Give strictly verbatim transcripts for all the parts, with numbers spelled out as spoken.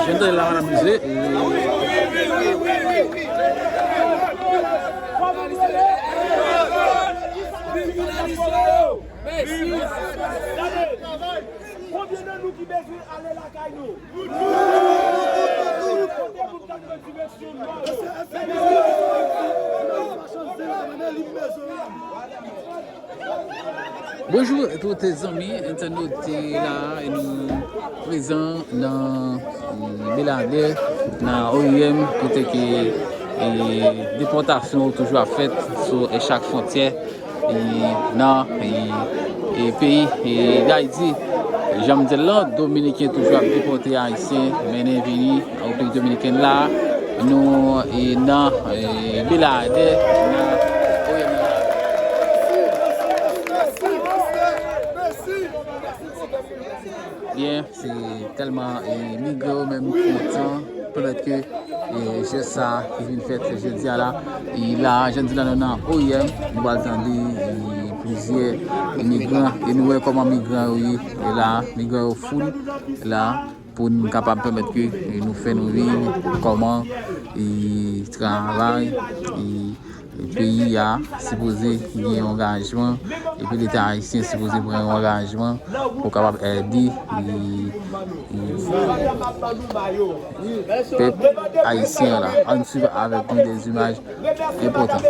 Jan de la madam José. Konbyen nan nou ki bezwen ale lakay nou? Kote moun k ap pran direksyon nò yo? Bonjou tout zanmi entènot la, e nou prezan nan, mm, Beladè, nan O I M, kote ke, e, depòtasyon toujou ap fèt sou, e, chak fwontyè, e, nan, e, e, peyi, e, Dayiti. Jan m di l lan, Dominiken toujou ap depòte Ayisyen, mennen vini Repiblik Dominiken la, nou, e, nan, e, Beladè, nan O I M la. Byen, se tèlman, e, migran yo menm kontan, pèmèt ke, e, jès sa ki vin fèt jodi a la, e, la, jan di la, nou nan O I M, nou pral tande, e, plizyè migran, e nou wè kòman migran yo ye, e la, migran yo foul, la, pou n kapab pèmèt ke, e, nou fè nou viv kòman, e, travay, e, e, peyi a sipoze gen yon angajman, epi Leta ayisyen sipoze pran yon angajman pou kapab ede, e, e, pèp ayisyen an la. Ann swiv avèk nou de zimaj enpòtan.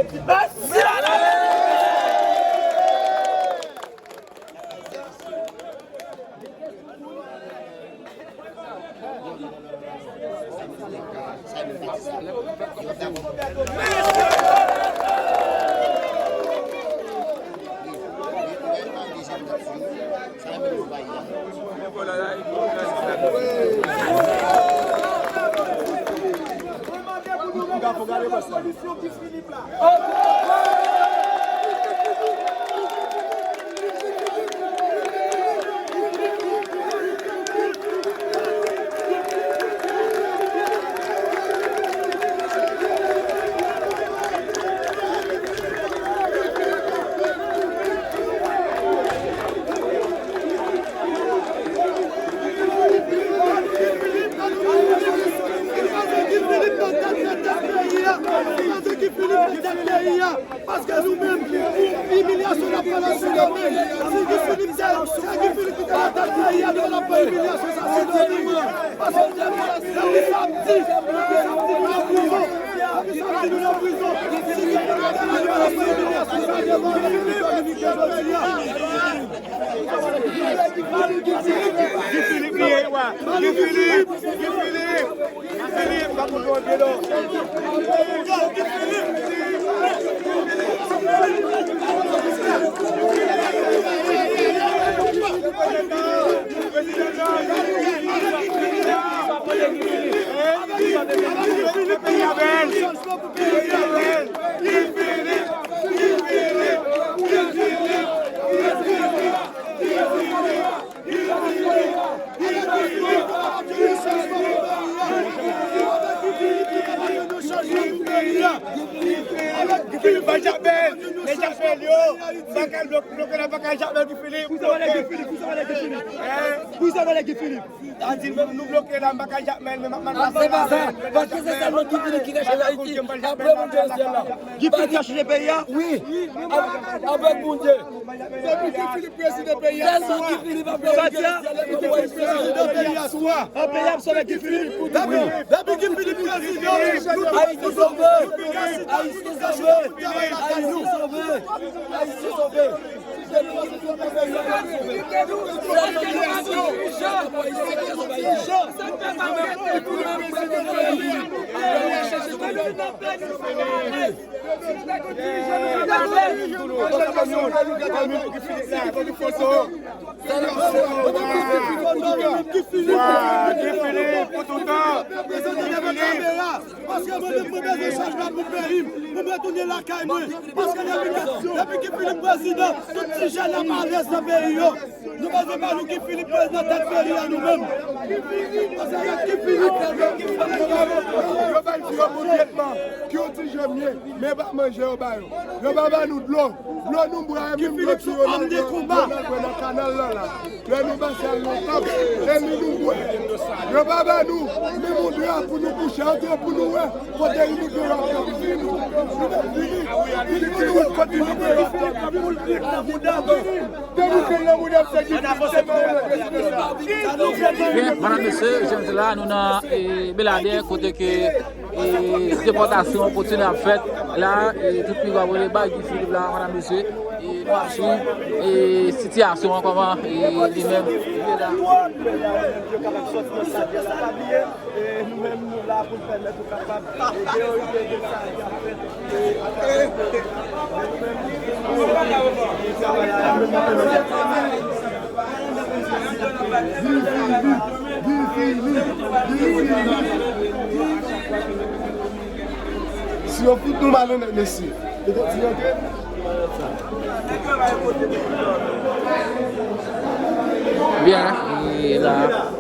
Paske nou menm, imilyasyon n ap pran nan Sendomeng. Si Guy Philippe te, se Guy Philippe ki te nan tèt peyi a, nou pa t ap pran imilyasyon sa Sendomeng. Paske depi samdi, depi samdi nou nan prizon. Depi samdi nou nan prizon. Si Guy Philippe te la, nou pa t ap pran imilyasyon sa devan Repiblik Dominikèn jodi a. Guy Philippe li ye, wa. Guy Philippe, Guy Philippe. Guy Philippe bay Jakmèl, men Jakmèl yo, m pa ka bloke, bloke la, m pa ka Jakmèl, Guy Philippe. Pou sa valè Guy Philippe, pou sa valè Guy Philippe. Pou sa valè Guy Philippe. A di nou, nou bloke la, m pa ka Jakmèl, men m ap mal. Ah, se pa sa. Paske se sèlman Guy Philippe ki ka chanje Ayiti. Apre Bondye nan syèl la. Guy Philippe ka chanje peyi a? Wi. Avèk Bondye. Depi Guy Philippe prezidan peyi a, sèlman Guy Philippe ap fè Bondye nan syèl la. Depi Guy Philippe prezidan peyi a, swa. An peyi ap sove Guy Philippe pou tou. Depi Guy Philippe prezidan, Ayiti sove. Ayiti sove. Ayiti sove. Ayiti sove. Toutan. Prezante devan kamera. Paske mwen menm, mwen bezwen chanjman pou peyi m, pou m retounen lakay mwen. Paske depi, depi Guy Philippe prezidan, tout ti jèn ap alèz nan peyi yo. Nou bezwen ba nou Guy Philippe prezidan tèt peyi a nou menm. Paske Guy Philippe, yo bay ti yo pou tretman. Ki yon ti jèn ye, men pa manje yo ba yo. Yo pa ba nou dlo. Dlo nou bwè, menm dlo ti yo nan bwè nan kanal lan la. Lè nou pase al nan tanp, se li nou bwè. Yo pa ba nou menm yon dra pou nou kouche, antre pou nou wè kote imigre yo ap tanp. Vini, vini, vini pou nou wè kote imigre yo ap tanp. Te nou fè nan moun ap fè ki Byen, madam, mesye, jan m di la, nou nan eh, Beladè, kote ke eh, depòtasyon kontinye ap fèt. La, eh, tout migra w rele bay Guy Philippe la, madam, mesye. Eh, nou ap swiv eh, sitiyasyon an, kòman eh, li menm ye la. E nou menm, nou la pou n pèmèt ou kapab ede yo rive gen sa ki ap fèt. Si yo fout nou malonèt, mesye, yo kontinye antre. Byen, e la.